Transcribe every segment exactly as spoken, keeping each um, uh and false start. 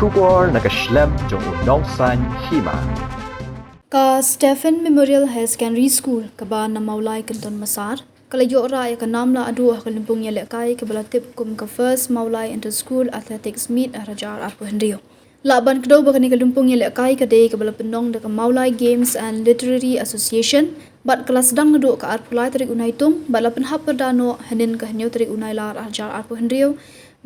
Khubor na ka shlem jong u nongsan hima. Ka Stephen Memorial Higher Secondary School kaba na Mawlai Kynton Massar ka la ïoh rah ïa ka nam laduh ha ka lympung ïalehkai kaba la tip kum ka First Mawlai Inter School Athletics Meet ar hajar arphew hynriew. Lah ban kdew ba kane ka lympung ïalehkai ka dei kaba la pynlong da ka Mawlai Games and Literary Association bad ka la sdang naduh ka arphew lai tarik u Naitung bad la pynhap pyrda noh hynnin ka hynñiew tarik u Nailar ar hajar arphew hynriew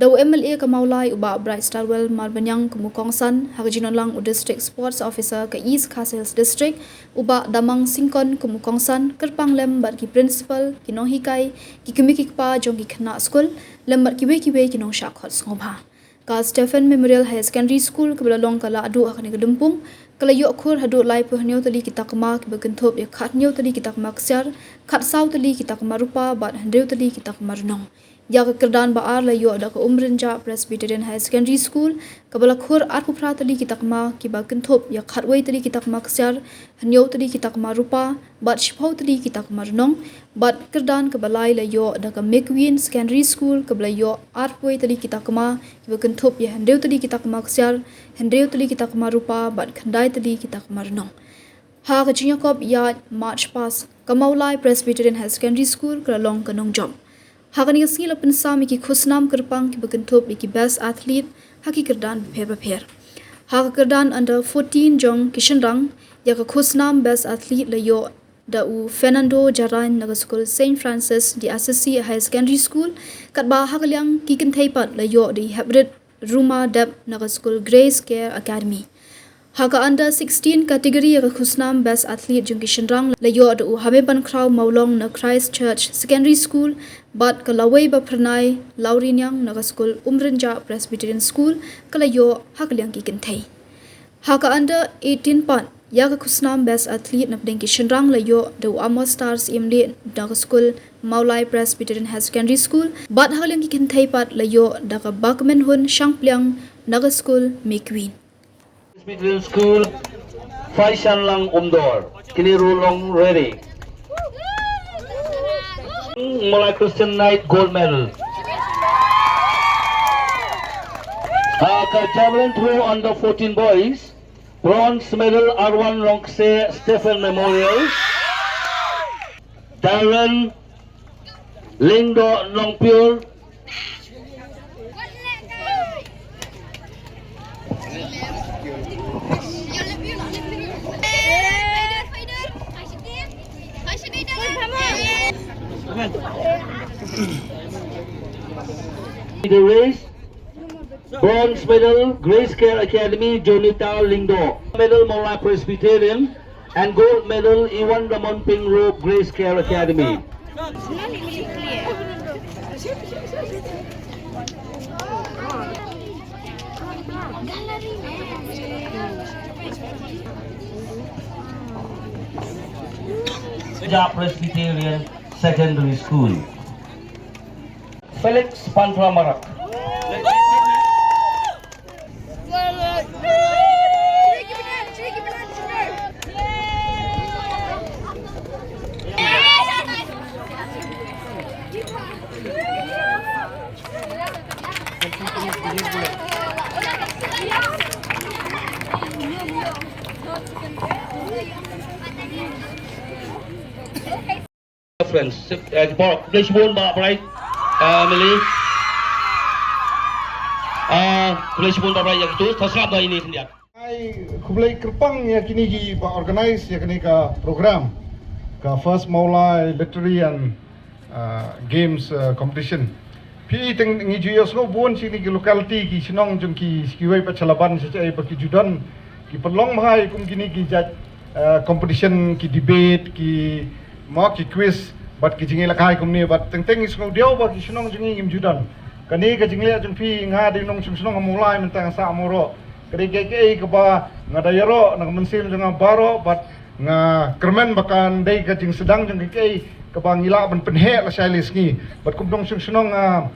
da u M L A ka Mawlai u Bah Brightstarwell Marbaniang kum u kongsan, ha ka jingdonlang u District Sports Officer ka East Khasi Hills District u Bah Damang Syngkon kum u kongsan, kyrpang lem bad ki principal, ki nonghikai, ki kmie ki kpa jong ki khynnah skul lem bad kiwei kiwei ki nongshah khot sngewbha. Ka Stephen Memorial Higher Secondary School kaba la long ka laduh ha kane ka lympung ka la ïoh khur haduh laiphew hynñiew tylli ki takma kiba kynthup ïa khathynñiew tylli ki takma ksiar, khatsaw tylli ki takma rupa bad hynriew tylli ki takma rnong. Ïa ka kyrdan ba ar la ïoh da ka Umrynjah Presbyterian Higher Secondary School kaba la khur arphew phra tylli ki takma kiba kynthup ïa khatwei tylli ki takma ksiar, hynñiew tylli ki takma rupa bad shiphew tylli ki takma rnong, bad kyrdan kaba lai la ïoh da ka Mequeen Secondary School kaba la ïoh arphew tylli ki takma kiba kynthup ïa hynriew tylli ki takma ksiar, hynriew tylli ki takma rupa bad khyndai tylli ki takma rnong. Ha ka jingïakob ïaid March Past, ka Mawlai Presbyterian Higher Secondary School ka la long ka nongjop. Ha kane ka sngi la pynsam ïa ki khusnam kyrpang kiba kynthup ïa ki Best Athlete ha ki kyrdan bapher bapher. Ha ka kyrdan under fourteen jong ki shynrang, ïa ka khusnam Best Athlete la ïoh da u Fernando Jarain na ka skul Saint Francis de Assisi Higher Secondary School, katba ha ka liang ki kynthei pat la ïoh da i Heprit Ruma Deb na ka skul Grace Care Academy. Ha ka under sixteen category, ïa ka khusnam Best Athlete jong ki shynrang la ïoh da u Hamebankhraw Mawlong na Christ Church Secondary School, bad ka lawei ba phyrnai Lawriniang na ka skul Umrynjah Presbyterian School ka la ïoh ha ka liang ki kynthei. Ha ka under eighteen pat, ïa ka khusnam Best Athlete na pdeng ki shynrang la ïoh da u Amostar Syiemlieh na ka skul Mawlai Presbyterian Higher Secondary School, bad ha ka liang ki kynthei pat la ïoh da ka Bakmenhun Shangpliang na ka skul Mequeen. Presbyterian School, Faishanlang Umdor, kine ruh long ready. Mawlai Christian Knight gold medal. Ha ka javelin throw under fourteen boys, bronze medal Arwan Rongkse Stephen Memorial, Darren Lyngdoh Nongpyiur. The race, bronze medal, Grace Care Academy, Jonita Lyngdoh. Medal, Mawlai Presbyterian, and gold medal, Iwan Ramon Pyngrope, Grace Care Academy. Jah Presbyterian Secondary School. Felix Pantra Marak. Friends, eh, ki por, khublei shibun Bah Bright, eh, Mili. Ah, khublei shibun Bah Bright ïa kito, to sngap da ine khyndiat. Ai, khublei kyrpang ïa kine kiba organize ïa kane ka program, ka First Mawlai Literary and, ah, Games, ah, Competition. Phi i teng ngi ju ïohsngew bun shi kine ki locality, ki shnong jong ki, kiwei pat sha Laban sha, sha ei ba ki ju don ki pynlong bha ïa kum kine ki jait, ah, competition, ki debate, ki, mo, ki quiz bad ki jingïalehkai kumne, bad teng teng ngi sngewdiaw ba ki shnong jong ngi ngim ju don. Kane ka jingleh jong phi, nga dei nongshong shnong ha Mawlai mynta, nga sah ha Mawroh. Ka dei kaei kaei kaba nga da ïaroh na ka mynsiem jong nga baroh, bad nga kyrmen ba kan dei ka jingsdang jong kaei kaei kaba ngi lah ban pynheh lashai lashisngi. Bad kum nongshong shnong, ah,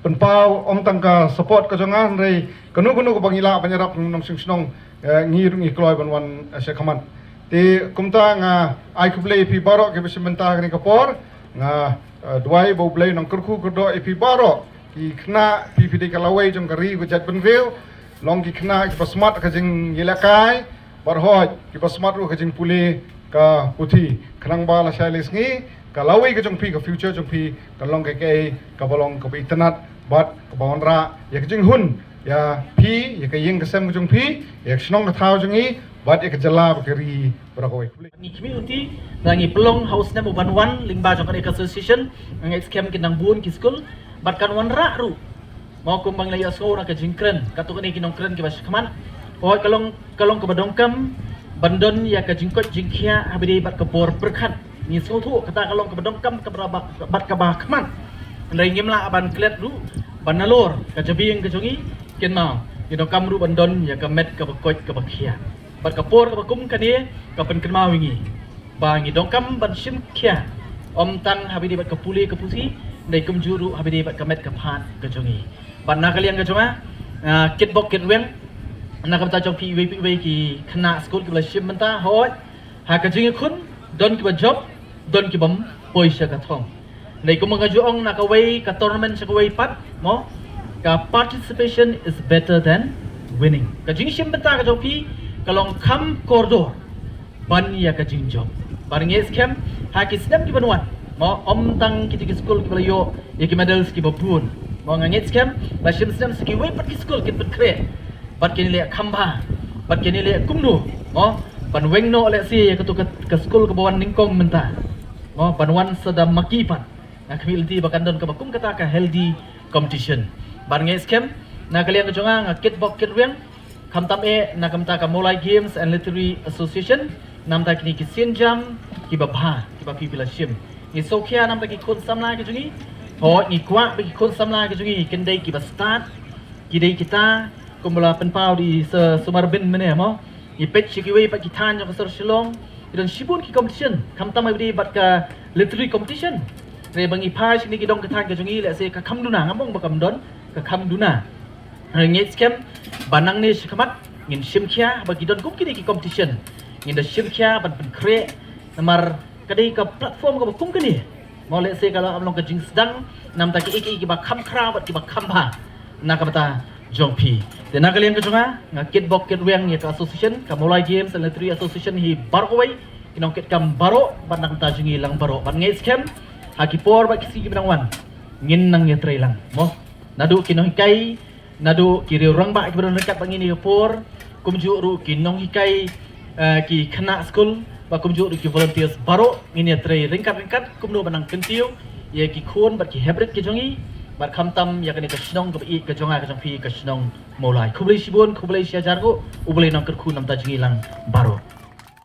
pynpaw ym tang ka support ka jong nga, hynrei kano kano kaba ngi lah ban ïarap nongshong shnong, eh, ngi ruh ngi kloi ban wan, eh, sha khmat. Te kumta nga ai khublei ïa phi baroh kiba shim bynta ha kane ka por. Nga, eh, duwai ba U Blei un kyrkhu kyrdoh ïa phi baroh ki khynnah, phi phi dei ka lawei jong ka ri ka jaitbynriew. Long ki khynnah kiba smat ka jingïalehkai, bad hooid kiba smat ruh ka jingpule ka puthi. Khnang ba lashai lashisngi ka lawei ka jong phi, ka future jong phi kan long kaei kaei kaba long kaba itynnad bad kaba wanrah ïa ka jinghun ïa phi, ïa ka ïing ka sem ka jong phi, ïa ka shnong ka thaw jong ngi bad ïa ka jylla bad ka ri baroh kawei. Ngi khmih lynti, ngi pynlong ha u snem uban wan lyngba jong kane ka association. Nga ngeit skhem kin nang bun ki skul bad kan wanrah ruh. Mo, kumba ngi la ïohsngew na ka jingkren, katto katne ki nongkren kiba shakhmat. Hooid, ka long, ka long kaba donkam ban don ïa ka jingkoit jingkhiah ha ba ïadei bad ka por pyrkhat. Ngi sngewthuh kata ka long kaba donkam, kaba, bad kaba khmat. Hynrei ngim lah ban klet ruh ba nalor ka jabieng ka jong ngi, kynmaw, ngi donkam ruh ban don ïa ka met kaba koit kaba khiah. Bad ka por kaba kum kane ka pynkynmaw ïa ngi ba ngi donkam ban shim khia, ym tang ha ba ïadei bad ka pule ka puthi, hynrei kumjuh ruh ha ba ïadei bad ka met ka phad ka jong ngi. Bad na ka liang ka jong nga, ah, kitbok kitrwiang na ka bynta jong phi iwei pa iwei ki khynnah skul kiba la shim bynta, hooid, ha ka jingïakhun don kiba jop, don kibym poi sha ka thong. Hynrei kumba nga ju ong na kawei ka tournament sha kawei pat, mo, ka participation is better than winning. Ka jingshim bynta ka jong phi ka long kham kordor ban ïa ka jingjop. Bad nga ngeit skhem ha ki snem kiban wan, mo, ym tang kita ki skul kiba la ïoh ïa ki medals kiba bun, mo, nga ngeit skhem ba shim snem sa kiwei pat ki skul kin pynkhreh bad kin leh kham bha, bad kin leh kumno, mo, ban weng noh lehse ïa kato ka, ka skul kaba wan nyngkong mynta, mo, ban wan sa da ma ki pat. Nga khmih lynti ba kan don kaba kum kata ka healthy competition. Bad nga ngeit skhem na ka liang ka jong nga, nga kitbok kitrwiang, khamtam eh na ka bynta ka Mawlai Games and Literary Association, na ka bynta kine ki sienjam kiba bha kiba phi phi la shim. Ngi sngewkhia na ka bynta ki khun samla ki jong ngi. Hooid, ngi kwah ba ki khun samla ki jong ngi kin dei kiba stad, ki dei kita kumba la pynpaw da i Sir Sumar Bin mynne, mo. Ngi peit sha kiwei pat ki thaiñ jong ka sor Shillong, ki don shibun ki competition, khamtam ha ba ïadei bad ka literary competition. Hynrei ba ngi phai sha kine ki dong ki thaiñ ka jong ngi, lehse ka kham duna, ngam ong ba kam don, ka kham duna. Hynrei nga ngeit skhem ba nangne shakhmat ngin shim khia ba ki don kum kine ki competition, ngin da shim khia ban pynkhreh, namar ka dei ka platform kaba kum kane, mo, lehse ka la ym long ka jingsdang na ka bynta kiei kiei kiba kham khraw bad kiba kham bha na ka bynta jong phi. Te na ka liang ka jong nga, nga kitbok kitrwiang ïa ka association, ka Mawlai Games and Literary Association hi baroh kawei, ki nongkitkam baroh bad na ka bynta jong ngi lang baroh. Bad nga ngeit skhem ha ki por bad ki sngi kiba nang wan ngin nang ïatrei lang, mo. Naduh ki nonghikai, naduh ki riew rangbah kiba don ryngkat bad ngi ha kine ki por, kumjuh ruh ki nonghikai, eh, ki khynnah skul, bad kumjuh ruh ki volunteers baroh, ngin ïatrei ryngkat ryngkat kumno ban nang kyntiew ïa ki khun bad ki heprit ki jong ngi, bad khamtam ïa kane ka shnong kaba ïeit ka jong nga ka jong phi, ka shnong Mawlai. Khublei shibun, khublei shihajar nguh, U Blei un nang kyrkhu na ka bynta jong ngi lang baroh.